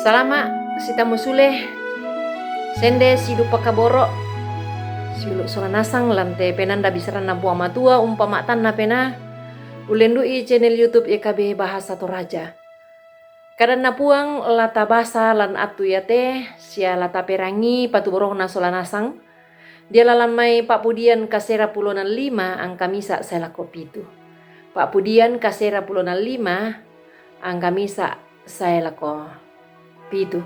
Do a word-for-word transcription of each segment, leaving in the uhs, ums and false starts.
Salama' sitamu sule, sende sidupa kaboro', siulu' sola nasang lan te penanda bisaranna Puang Matua umpama'tanna penaa, ullendu'i channel YouTube Y K B Bahasa Toraja. Kadanna Puang la tabasa lan attu iate, sia la taperangii patuborongna sola nasang, dialalan mai Pa'pudian kasera pulona lima angka misa' sae lako pitu. Pa'pudian kasera pulona lima angka misa' sae lako pitu.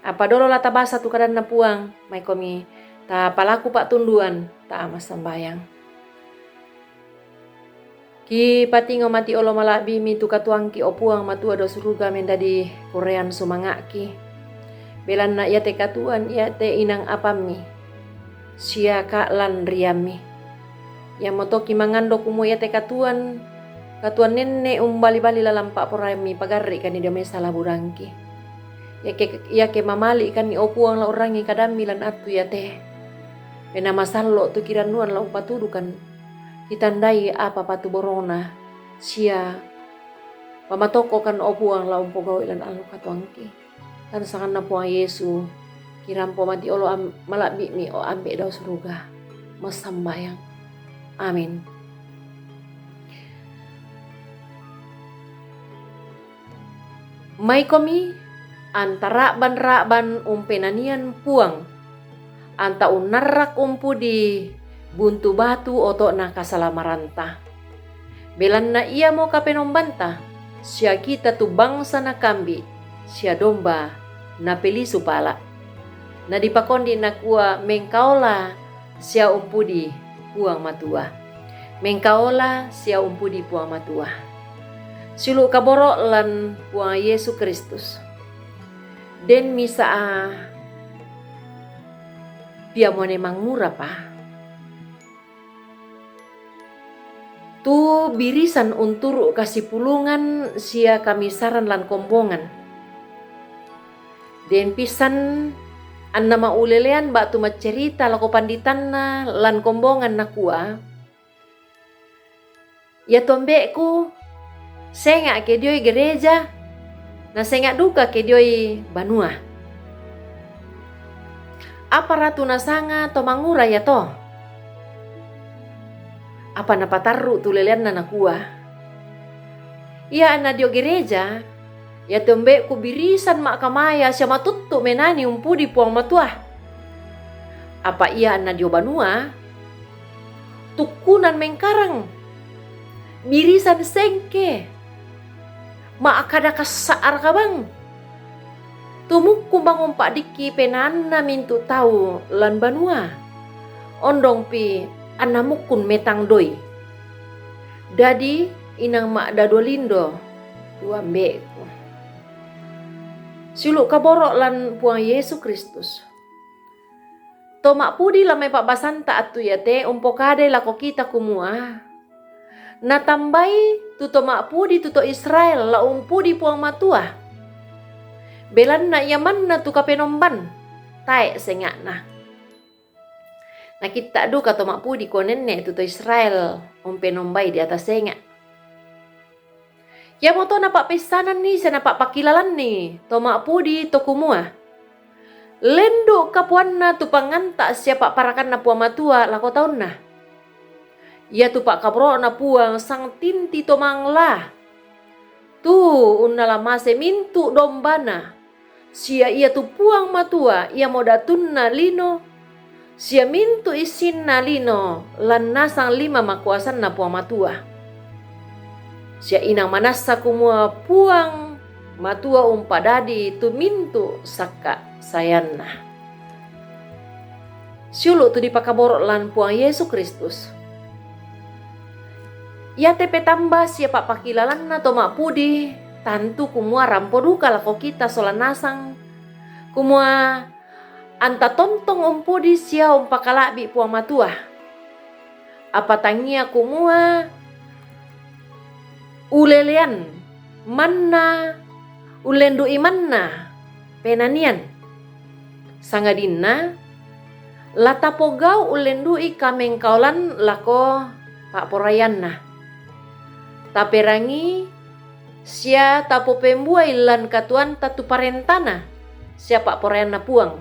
Apa dolo la tabasa tu kadanna Puang, maikomi tapalaku pa'tunduan, ta massambayang. Kipatingo mati olo mala'bi'mi tu katuoangki, o Puang Matua dao suruga, mendadi korean sumanga'ki. Belanna iate katuoan iate inang apammi, sia ka'lan riammi. Iamoto kimangando kumua iate katuoan, katuoan nenne' umbali-bali lalan pa'poraiammi, pagarri'kanni dio mai sala budangki. Iake, iake mamali'kanni, o Puang, la urrangi kadammi lan attu iate. Penaa masallo' tu kirannuan la umpatudukan, kitandai apa patuborongna, sia pamatokkokan, o Puang, la umpogau'i lan allo katuoangki. Lan sanganna Puang Yesu, kirampo mati olo am-, mala'bi'mi, o Ambe' dao suruga. Massambayang. Amin. Maikomi anta ra'ban-ra'ban umpenanian Puang, anta unnarrak umpudi buntu batu oto'na kasalamaranta. Belanna iamo Kapenombanta, sia kita tu bangsa nakambi', sia domba napelisu pala'. Nadipakondi' nakua, Mengkaola sia umpudi Puang Matua. Mengkaola sia umpudi Puang Matua. Siulu' kaboro' lan Puang Yesu Kristus. Den misa' piamone mangura pa tu birisan unturu' kasipulungan sia kamisaran lan kombongan. Den pissan anna ma'ulelean ba'tu maccarita lako panditanna lan kombongan, nakua, Iatu ambe'ku senga' ke dioi gereja, na senga' duka ke dioi banua. Apara tu nasanga to mangura iato? Apa napatarru' tu leleanna, nakua, Ia anna dio gereja, iatu ambe'ku birisan ma'kamaya sia matuttu' menani umpudi Puang Matua. Apa ia anna dio banua, tukkunan mengkarang, birisan sengke, ma'kada kassa'raka bang. Tumukkun bang umpa'dikki penaanna mintu' tau lan banua, ondongpi anna mukkun metang doi. Dadi inang ma'dadua lindo tu ambe'ku. Siulu' kaboro' lan Puang Yesu Kristus. To ma'pudi lan mai pa'basanta attu iate umpokadai lako kita kumua, natambai tu to ma'pudi tu to Israel la umpudi Puang Matua. Belanna ia manna tu Kapenomban, tae' senga'na. Nakitta' duka to ma'pudi kuo nenne' tu to Israel umpenombai deata senga'. Iamoto napa'peissananni sia napa'pakilalanni to ma'pudi to kumua, lendu' kapuanna tu panganta' sia pa'parakanna Puang Matua lako taunna. Iatu pa'kaboro'na Puang sangtinti to mangla, tu unnalamase mintu' dombana, sia iatu Puang Matua iamo datunna lino, sia mintu' issinna lino lan nasang lima makuasanna Puang Matua. Sia inang manassa kumua Puang Matua umpadadi tu mintu' sakka' saeanna. Siulu' tu dipakaboro' lan Puang Yesu Kristus. Iate petamba sia pa'pakilalanna to ma'pudi, tantu kumua rampo duka lako kita sola nasang, kumua anta tontong umpudi sia umpakala'bi' Puang Matua. Apa tangia kumua ulelean manna, ullendu'i manna penanian. Sangadinna la tapogau' ullendu'i kamengkaolan lako pa'poraianna. Taperangii sia tapopembuai lan katuoanta tu parentana, sia pa'poraianNa Puang.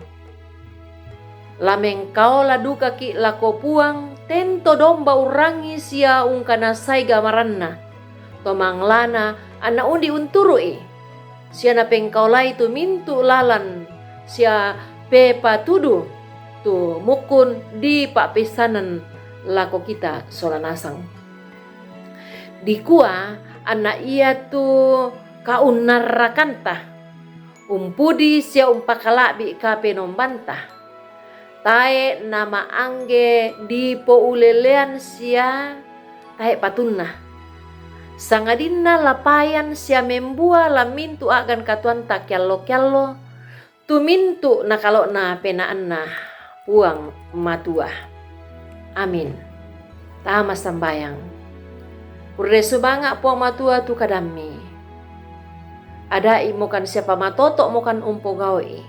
La mengkaola dukaki' lako Puang, tento domba urrangi sia ungkanasai gamaranNa. To manglana anna undi unturu'i, sia napengkaolai tu mintu' lalan, sia pepatudu tu mukkun dipa'peissanan lako kita sola nasang. Dikua anna iatu kaunnarrakanta umpudi sia umpakala'bi' Kapenombanta. Tae' nama'angge dipoulelean sia tae' patunna. Sangadinna la payan sia membua lan mintu' a'gan katuoanta keallo-keallo, tu mintu' nakalo'na penaanNa Puang Matua. Amin. Tama sambayang. Kurre sumanga' Puang Matua tu kadamMi. Ada'i mokan sia pamatoto' mokan umpogau'i.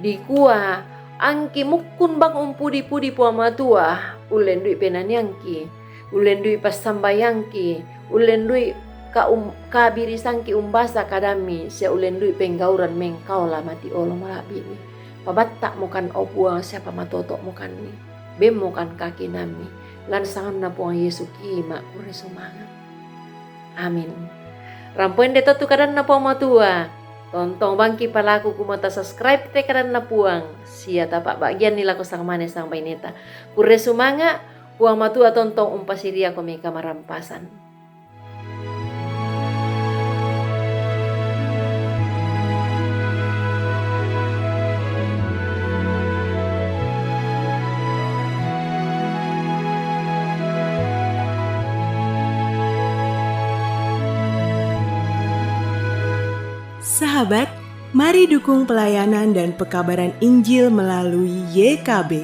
Dikua angki mukkun bang umpudi-pudi Puang Matua, ullendui penaniangki, ullendui passambayangki, ullendui ka-, um-, kabirisangki umbasa kadamMi, sia ullendui penggauran mengkaola mati olo mala'bi'Mi. Pabatta mokan, o Puang, sia pamatoto' mokanni. Bemmokan kakinamMi. Lan sanganNa Puang Yesu ki ma'kurre sumanga'. Amin. Rampoinde to tu kadanNa Puang Matua. Tontong bangki palaku kumua tasubscribe te kadanNa Puang, sia tapa'ba'gianni lako sangmane sangbaineta. Kurre sumanga', Puang Matua tontong umpasiriakomi kamarampasan. Sahabat, mari dukung pelayanan dan pekabaran Injil melalui Y K B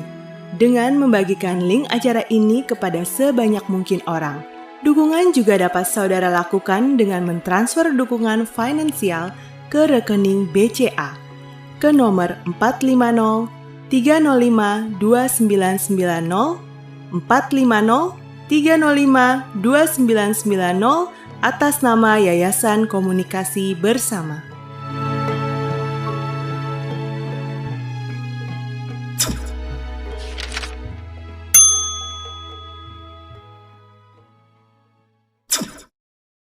dengan membagikan link acara ini kepada sebanyak mungkin orang. Dukungan juga dapat saudara lakukan dengan mentransfer dukungan finansial ke rekening B C A ke nomor empat lima nol tiga nol lima dua sembilan sembilan nol, empat lima nol tiga nol lima dua sembilan sembilan nol, atas nama Yayasan Komunikasi Bersama.